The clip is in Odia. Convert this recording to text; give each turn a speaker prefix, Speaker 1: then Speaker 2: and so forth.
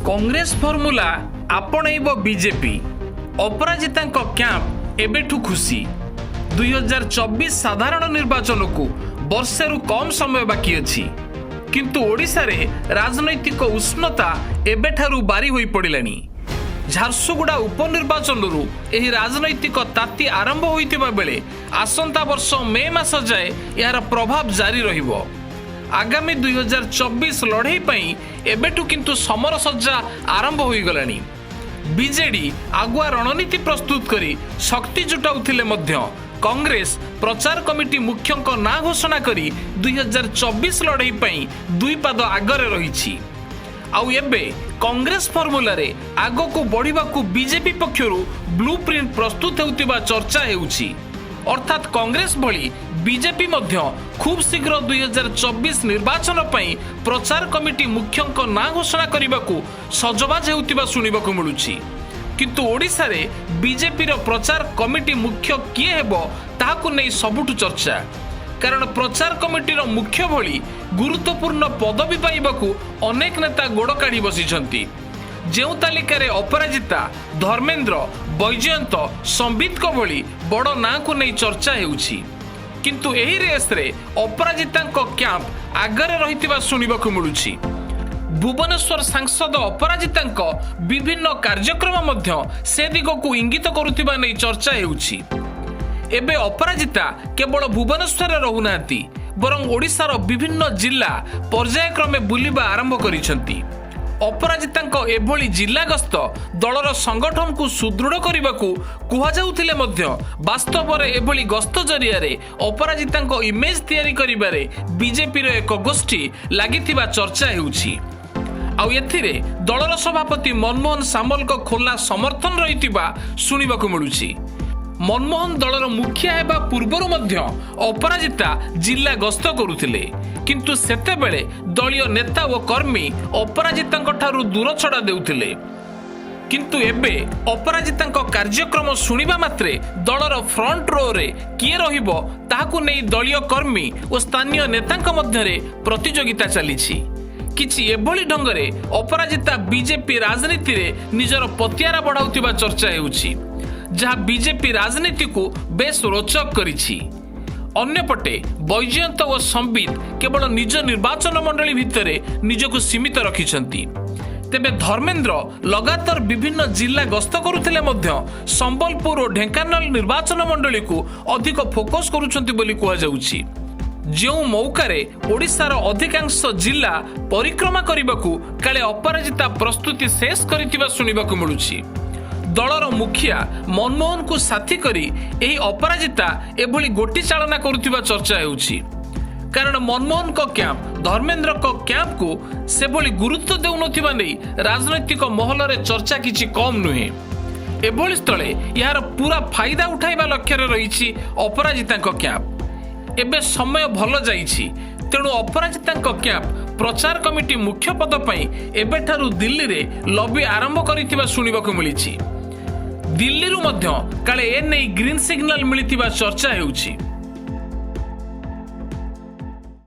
Speaker 1: କଂଗ୍ରେସ ଫର୍ମୁଲା ଆପଣେଇବ ବିଜେପି। ଅପରାଜିତାଙ୍କ କ୍ୟାମ୍ପ ଏବେଠୁ ଖୁସି। 2024 ସାଧାରଣ ନିର୍ବାଚନକୁ ବର୍ଷେରୁ କମ୍ ସମୟ ବାକି ଅଛି, କିନ୍ତୁ ଓଡ଼ିଶାରେ ରାଜନୈତିକ ଉଷ୍ଣତା ଏବେଠାରୁ ବାରି ହୋଇପଡ଼ିଲାଣି। ଝାରସୁଗୁଡ଼ା ଉପନିର୍ବାଚନରୁ ଏହି ରାଜନୈତିକ ତାତି ଆରମ୍ଭ ହୋଇଥିବା ବେଳେ ଆସନ୍ତା ବର୍ଷ ମେ ମାସ ଯାଏ ଏହାର ପ୍ରଭାବ ଜାରି ରହିବ। ଆଗାମୀ 2024 ଲଢ଼େଇ ପାଇଁ ଏବେଠୁ କିନ୍ତୁ ସମରସଜ୍ଜା ଆରମ୍ଭ ହୋଇଗଲାଣି। ବିଜେଡି ଆଗୁଆ ରଣନୀତି ପ୍ରସ୍ତୁତ କରି ଶକ୍ତି ଜୁଟାଉଥିଲେ ମଧ୍ୟ କଂଗ୍ରେସ ପ୍ରଚାର କମିଟି ମୁଖ୍ୟଙ୍କ ନାଁ ଘୋଷଣା କରି 2024 ଲଢ଼େଇ ପାଇଁ ଦୁଇ ପାଦ ଆଗରେ ରହିଛି। ଆଉ ଏବେ କଂଗ୍ରେସ ଫର୍ମୁଲାରେ ଆଗକୁ ବଢ଼ିବାକୁ ବିଜେପି ପକ୍ଷରୁ ବ୍ଲୁ ପ୍ରିଣ୍ଟ ପ୍ରସ୍ତୁତ ହେଉଥିବା ଚର୍ଚ୍ଚା ହେଉଛି। ଅର୍ଥାତ୍ କଂଗ୍ରେସ ଭଳି ବିଜେପି ମଧ୍ୟ ଖୁବ୍ ଶୀଘ୍ର 2024 ନିର୍ବାଚନ ପାଇଁ ପ୍ରଚାର କମିଟି ମୁଖ୍ୟଙ୍କ ନାଁ ଘୋଷଣା କରିବାକୁ ସଜବାଜ ହେଉଥିବା ଶୁଣିବାକୁ ମିଳୁଛି। କିନ୍ତୁ ଓଡ଼ିଶାରେ ବିଜେପିର ପ୍ରଚାର କମିଟି ମୁଖ୍ୟ କିଏ ହେବ, ତାହାକୁ ନେଇ ସବୁଠୁ ଚର୍ଚ୍ଚା। କାରଣ ପ୍ରଚାର କମିଟିର ମୁଖ୍ୟ ଭଳି ଗୁରୁତ୍ୱପୂର୍ଣ୍ଣ ପଦବୀ ପାଇବାକୁ ଅନେକ ନେତା ଗୋଡ଼ କାଢ଼ି ବସିଛନ୍ତି। ଯେଉଁ ତାଲିକାରେ ଅପରାଜିତା, ଧର୍ମେନ୍ଦ୍ର, ବୈଜୟନ୍ତ, ସମ୍ବିତଙ୍କ ଭଳି ବଡ଼ ନାଁକୁ ନେଇ ଚର୍ଚ୍ଚା ହେଉଛି। କିନ୍ତୁ ଏହି ରେସ୍ରେ ଅପରାଜିତାଙ୍କ କ୍ୟାମ୍ପ ଆଗରେ ରହିଥିବା ଶୁଣିବାକୁ ମିଳୁଛି। ଭୁବନେଶ୍ୱର ସାଂସଦ ଅପରାଜିତାଙ୍କ ବିଭିନ୍ନ କାର୍ଯ୍ୟକ୍ରମ ମଧ୍ୟ ସେ ଦିଗକୁ ଇଙ୍ଗିତ କରୁଥିବା ନେଇ ଚର୍ଚ୍ଚା ହେଉଛି। ଏବେ ଅପରାଜିତା କେବଳ ଭୁବନେଶ୍ୱରରେ ରହୁନାହାନ୍ତି, ବରଂ ଓଡ଼ିଶାର ବିଭିନ୍ନ ଜିଲ୍ଲା ପର୍ଯ୍ୟାୟକ୍ରମେ ବୁଲିବା ଆରମ୍ଭ କରିଛନ୍ତି। ଅପରାଜିତାଙ୍କ ଏଭଳି ଜିଲ୍ଲା ଗସ୍ତ ଦଳର ସଂଗଠନକୁ ସୁଦୃଢ଼ କରିବାକୁ କୁହାଯାଉଥିଲେ ମଧ୍ୟ ବାସ୍ତବରେ ଏଭଳି ଗସ୍ତ ଜରିଆରେ ଅପରାଜିତାଙ୍କ ଇମେଜ୍ ତିଆରି କରିବାରେ ବିଜେପିର ଏକ ଗୋଷ୍ଠୀ ଲାଗିଥିବା ଚର୍ଚ୍ଚା ହେଉଛି। ଆଉ ଏଥିରେ ଦଳର ସଭାପତି ମନମୋହନ ସାମଲଙ୍କ ଖୋଲା ସମର୍ଥନ ରହିଥିବା ଶୁଣିବାକୁ ମିଳୁଛି। ମନମୋହନ ଦଳର ମୁଖିଆ ହେବା ପୂର୍ବରୁ ମଧ୍ୟ ଅପରାଜିତା ଜିଲ୍ଲା ଗସ୍ତ କରୁଥିଲେ, କିନ୍ତୁ ସେତେବେଳେ ଦଳୀୟ ନେତା ଓ କର୍ମୀ ଅପରାଜିତାଙ୍କ ଠାରୁ ଦୂର ଛଡ଼ା ଦେଉଥିଲେ। କିନ୍ତୁ ଏବେ ଅପରାଜିତାଙ୍କ କାର୍ଯ୍ୟକ୍ରମ ଶୁଣିବା ମାତ୍ରେ ଦଳର ଫ୍ରଣ୍ଟ ରୋରେ କିଏ ରହିବ, ତାହାକୁ ନେଇ ଦଳୀୟ କର୍ମୀ ଓ ସ୍ଥାନୀୟ ନେତାଙ୍କ ମଧ୍ୟରେ ପ୍ରତିଯୋଗିତା ଚାଲିଛି। କିଛି ଏଭଳି ଢଙ୍ଗରେ ଅପରାଜିତା ବିଜେପି ରାଜନୀତିରେ ନିଜର ପତିଆରା ବଢ଼ାଉଥିବା ଚର୍ଚ୍ଚା ହେଉଛି, ଯାହା ବିଜେପି ରାଜନୀତିକୁ ବେଶ ରୋଚକ କରିଛି। ଅନ୍ୟପଟେ ବୈଜୟନ୍ତ ଓ ସମ୍ବିତ କେବଳ ନିଜ ନିର୍ବାଚନ ମଣ୍ଡଳୀ ଭିତରେ ନିଜକୁ ସୀମିତ ରଖିଛନ୍ତି। ତେବେ ଧର୍ମେନ୍ଦ୍ର ଲଗାତାର ବିଭିନ୍ନ ଜିଲ୍ଲା ଗସ୍ତ କରୁଥିଲେ ମଧ୍ୟ ସମ୍ବଲପୁର ଓ ଢେଙ୍କାନାଳ ନିର୍ବାଚନ ମଣ୍ଡଳୀକୁ ଅଧିକ ଫୋକସ୍ କରୁଛନ୍ତି ବୋଲି କୁହାଯାଉଛି। ଯେଉଁ ମୌକାରେ ଓଡ଼ିଶାର ଅଧିକାଂଶ ଜିଲ୍ଲା ପରିକ୍ରମା କରିବାକୁ କାଳେ ଅପରାଜିତା ପ୍ରସ୍ତୁତି ଶେଷ କରିଥିବା ଶୁଣିବାକୁ ମିଳୁଛି। ଦଳର ମୁଖିଆ ମନମୋହନଙ୍କୁ ସାଥୀ କରି ଏହି ଅପରାଜିତା ଏଭଳି ଗୋଟି ଚାଳନା କରୁଥିବା ଚର୍ଚ୍ଚା ହେଉଛି। କାରଣ ମନମୋହନଙ୍କ କ୍ୟାମ୍ପ ଧର୍ମେନ୍ଦ୍ରଙ୍କ କ୍ୟାମ୍ପକୁ ସେଭଳି ଗୁରୁତ୍ୱ ଦେଉନଥିବା ନେଇ ରାଜନୈତିକ ମହଲରେ ଚର୍ଚ୍ଚା କିଛି କମ୍ ନୁହେଁ। ଏଭଳି ସ୍ଥଳେ ଏହାର ପୁରା ଫାଇଦା ଉଠାଇବା ଲକ୍ଷ୍ୟରେ ରହିଛି ଅପରାଜିତାଙ୍କ କ୍ୟାମ୍ପ। ଏବେ ସମୟ ଭଲ ଯାଇଛି, ତେଣୁ ଅପରାଜିତାଙ୍କ କ୍ୟାମ୍ପ ପ୍ରଚାର କମିଟି ମୁଖ୍ୟ ପଦ ପାଇଁ ଏବେଠାରୁ ଦିଲ୍ଲୀରେ ଲବି ଆରମ୍ଭ କରିଥିବା ଶୁଣିବାକୁ ମିଳିଛି। ଦିଲ୍ଲୀରୁ ମଧ୍ୟ କାଳେ ଏ ନେଇ ଗ୍ରୀନ୍ ସିଗ୍ନାଲ ମିଳିଥିବା ଚର୍ଚ୍ଚା ହେଉଛି।